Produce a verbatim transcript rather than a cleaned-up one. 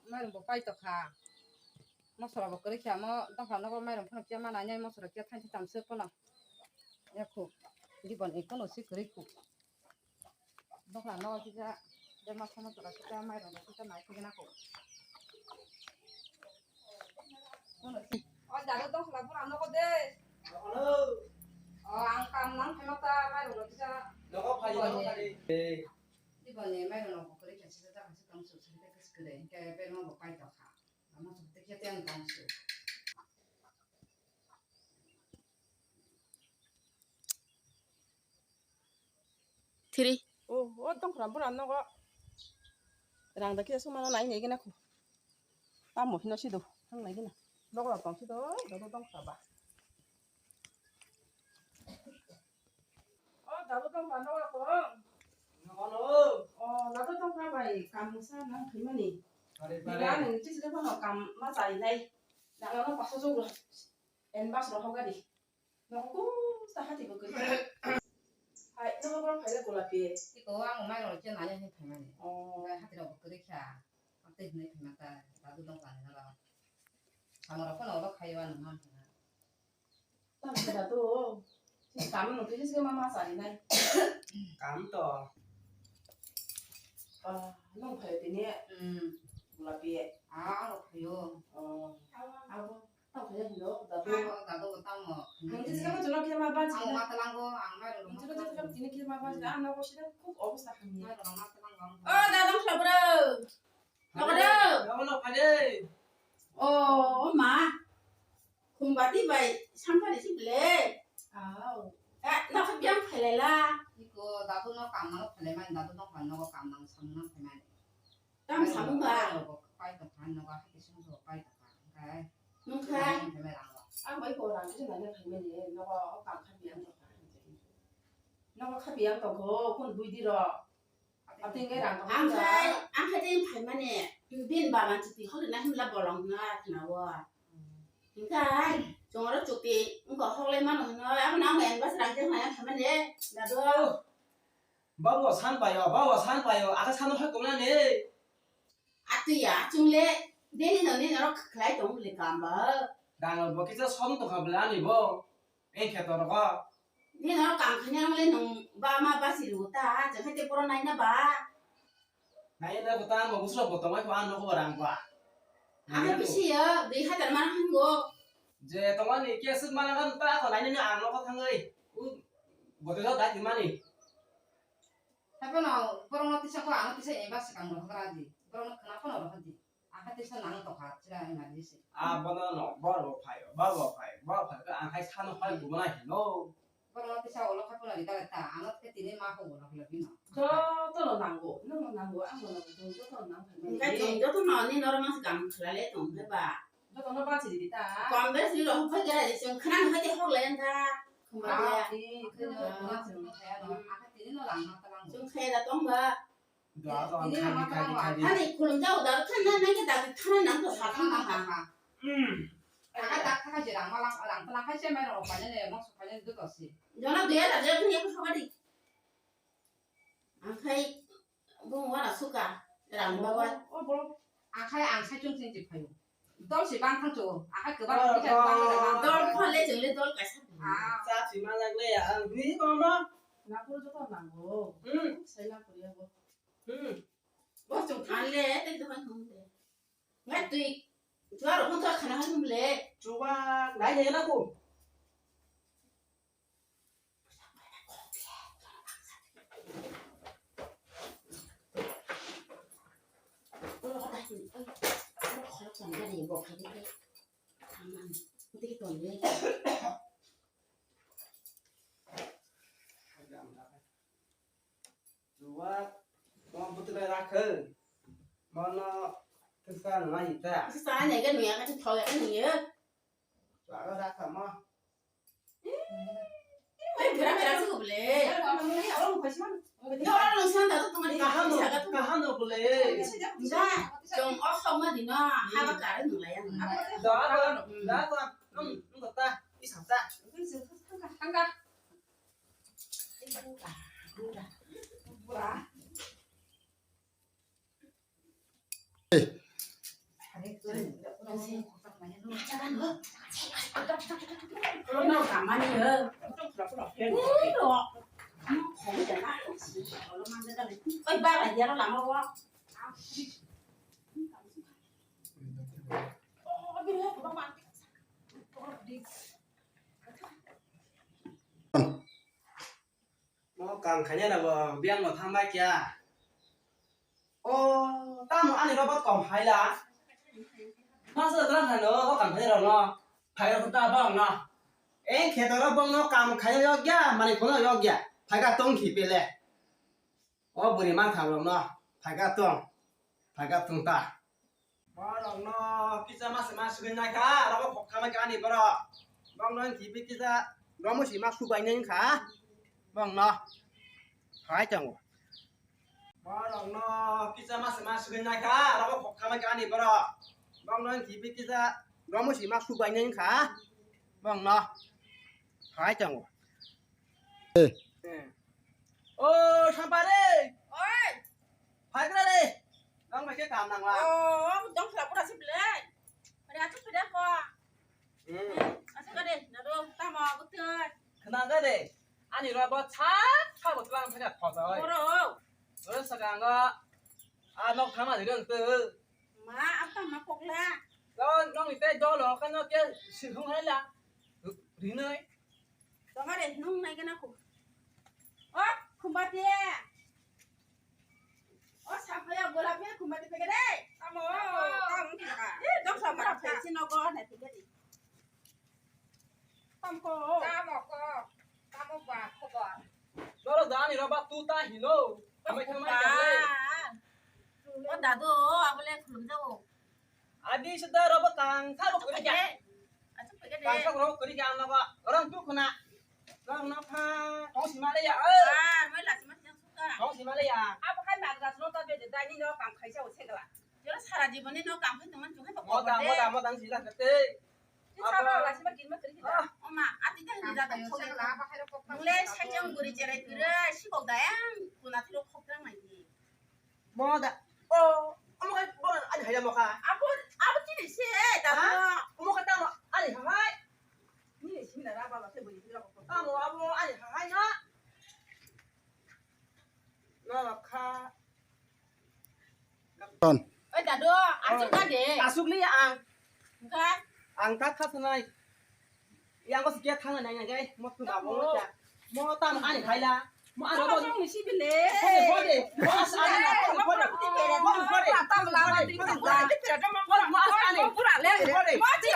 Mairum bo pai tokha. Mosra bo kwrwi kha, mo dophra nogo mairum phano khe ma nai nai mosra khe thanchi tamswk phano. Yakhu. Dibon ekono si kwrwi khu. Dophra nogo kisa, de mosra mosra kisa mairum kisa nai kisa nako. O dado dophra bura nogo de. O ang kam nang phano ta mairum kisa. Nogo phai, nogo phai. Dibon ni mairum nogo kwrwi kha sisa ta kisa tong su sisa kisa kwrwi. Khe berma bo pai tokha. Three. O, o tongkhra bura nogo. Rang da kisa sumano nai nai gina khu. Tamo hino sido, thang nai gina. Nogo tong sido, dodo tongkhra ba. O, dado tongkhra nogo ko. Nogo no. O, dado tongkhra bai, kamusa nang khaimani. Pare, pare. Diga nang chis le bono kam ma chai nai. Dado no paso joglo. En bas rohok gadi. Nogo kusa hati bo kwrwi. Hai, nogo borok phaida golapi. Tiko ang mai rok je nanya hin phaimani. Oh. Ngai hati rok bo kwrwi kha. Ang tei hinwi phaima ta, dadu dong kani na ba. Samara phone olo khayo ano man hina. Tang khe dadu. Kam no tei se mama sari nai. Kam to. Ah, nong phayo tini. Hmm. Golapi. Ah, ang rok phayo. Oh. Abo. Tamo khe hino, dadu. Tamo, dadu, tamo. Ang tini khe chwla khe ma ba chini. Ang ma talango, ang ma rwrwng. Chwla chwla chwla tini khe ma ba chini. Ang nogo sida khub obostha hamya. Ma rwrwng ma talango. O, dadu, khla bro. Nogo do. Nogo no phade. O, o ma. Khumbati bai samphani si ble. Au. Eh, nogo biang phailai la. Iko dadu no kam no phailai man, dadu no kam no kam nang sam no phailai. Tam samung ba? Pai tokha, nogo hati sung so pai tokha, hingkai. Nungkha? Ang bai ko rang kisa nanya phaimani, nogo o kam kha biyang tokha. Nogo kha biyang tokho, kun buidi ro. Ati ngai rang tokha. Ang khai, ang khai tei phaimani, bin ba man chuti holi na himla bolong na khna wo. Hingkai, chongro chuti, ngko hoklai mano hino, abo nang men bas rang kisa nanya phaimani, dadu. Babu san payo, babu san payo, aka sano hai kumna ne. Atu ya, chung le, deni no ni norok khlai tong le kam ba. Dang bo kisa som to kha bla ni bo. Ei khe to ro. Ni norok kam khani ang le nung ba ma ba si ru ta, je khe te poro nai na ba. Nai na ko ta mo busro bo to mai ko an no ko rang ba. Aka bisi ya, dui hajar mana hango. Je tongmani keswk mana kan ta ko lainani ang nogo thangwi. U bote do dai thwimani. Haibano borokno tisa kho, ano tisa eba swkang rohor di. Borokno khna phano rohor di. Akha tisa nang tokha chira ena di se. A bono no bor bo phai, bor bo phai, bor phai ka ang hai sano phai gumana hino. Borokno tisa ulo kha phano rita rita, ano khe tini ma kho ulo khe bino. Joto no nango, nono nango, ang bono joto no nang phai. Engkai chwng joto no ni norok masa kam khlai le tong khe ba. Joto no bachi di ta. Kom bes ni rok phai gra di chwng khna no hai te hok lai ang kha. Khumba ya. Ni khna no khna chwng khaya no. Akha tini no lang ma ta lang. Chwng khaya da tong ba. Da to ang khadi khadi khadi. Ani khulum jau da khan na nang ke da thana nang to sa thang ha. Hmm. Aka tak thaka je rang malang rang tana khai se mai rok pa ne mo su khai ne do to si. Jona dui hajar je thung ya ko sokadi. Ang khai bung wana suka rang ba wa. O bro. Ang khai ang sai chung sing je phayo. Dol si bang thang chu. Ang khai ke bang. Dol pha le chung le dol kaisa. Ah. Sa si ma lag le ya ang ni ko no. Na ko joto nango. Hmm. Sai na ko ya bo. Hmm. Bo chung than le, tei dokan thang le. Ngai tui. Chuwa rok phang chuwa khana hai thum le. Chuwa nai le na ko. Chuwa, mo bwtwi bai rakhe. Mono kisa nai ta. Kisa nai ga nuya ka thok ya nuya. Chuwa rakha mo. Ai bera bera su bole. Yo ora lo san da to tong ni. Kaham no, kaham no bole. Da, jong o khok ma di no, ha ba kar nu la ya. Da, da, da, da, nung, nung ta, isa ta. Thangka, thangka. Bura. Hey, Mo kam khaina rabo biyang no thangbai kya. O, tamo ani robot kom haila. Masa tang thano o kam khaina rabo no. Phai rok ta bang no. Eng kheto rok bang no kam khaina yok ya, mani kono yok ya. Phai ka tong khi pele. O buri man kha rok no. Phai ka tong. Phai ka tong ta. Borok no kisa masa ma sugwi nai kha, rabo khok khamai kha ani borok. Bang no khibi kisa romo si ma subai nai kha. Bang no. Hai tango. Borok no kisa masa ma sugwi nai kha, rabo khok khamai kha ani borok. Bang no khibi kisa romo si ma subai nai kha. Bang no. Hai tango. Eh. Eh. O, Sampari! Oi! Phai kra le! Nang mai khe kam nang la? O, dong khla pura si ble. Ari achu pida ko. Hmm. Achu ka de, na do, tamo, butoi. Khna ga de. Ani ro bo cha, cha bo tlang thaka khosa oi. Oro. Oro saka nga. A nok thama de rang tu. Ma, apa ma kokla? Don, nong ite dolo, kan no ke sihung hai la. Rinoi. Tongare nung nai gana ko. O, khumbati. O, saphaya golap ya khumbati pegere. Tamo, tamo. Eh, dong sa mara phe si no go na pegere. Tamo ko. Tamo ko. Tamo ba ko ba. Dolo dani roba tu ta hino. Amai khamai khamai. O dadu, o abole khulum jago. Adi sida robo tang sa ro kuri ja. Achu pegede. Tang sa ro kuri ja na ba. Orang tu khuna. Orang na pha. Tong si male ya. Ah, mai la si ma tiang suka. Tong si male ya. Abo khai mag gas no ta be de dai ni no kam khai sa o segla. Jora sara jibon ni no kam khai tuman chu khai ba. Moda, moda, moda si la kate. Ti sa ro la si ma kin ma kuri ja. O ma, ati ta ni da tong. Mule sai jang guri jerai kure si kok da yang. Kuna ti ro khok rang mai ni. Mo da. O, omo kai bono ani haya mo kha. Abo, abo chini se, da. Ha? Omo kai tamo ani hai. Ni sini da ba ba se bui. Tamo abo ani hai na. Na kha. Ton. Oi dadu, asuk na de. Asuk ni ang. Kha. Ang ta kha sanai. Yang ko sikya thang na nang ngai, mo tu ba mo ta. Mo ta mo ani hai la. Mo ani bo. Mo si bile. Hode, hode. Mo as ani na, hode, hode. Mo hode. Ta la ma ti ta. Mo as ani. Pura le. Hode. Mo ti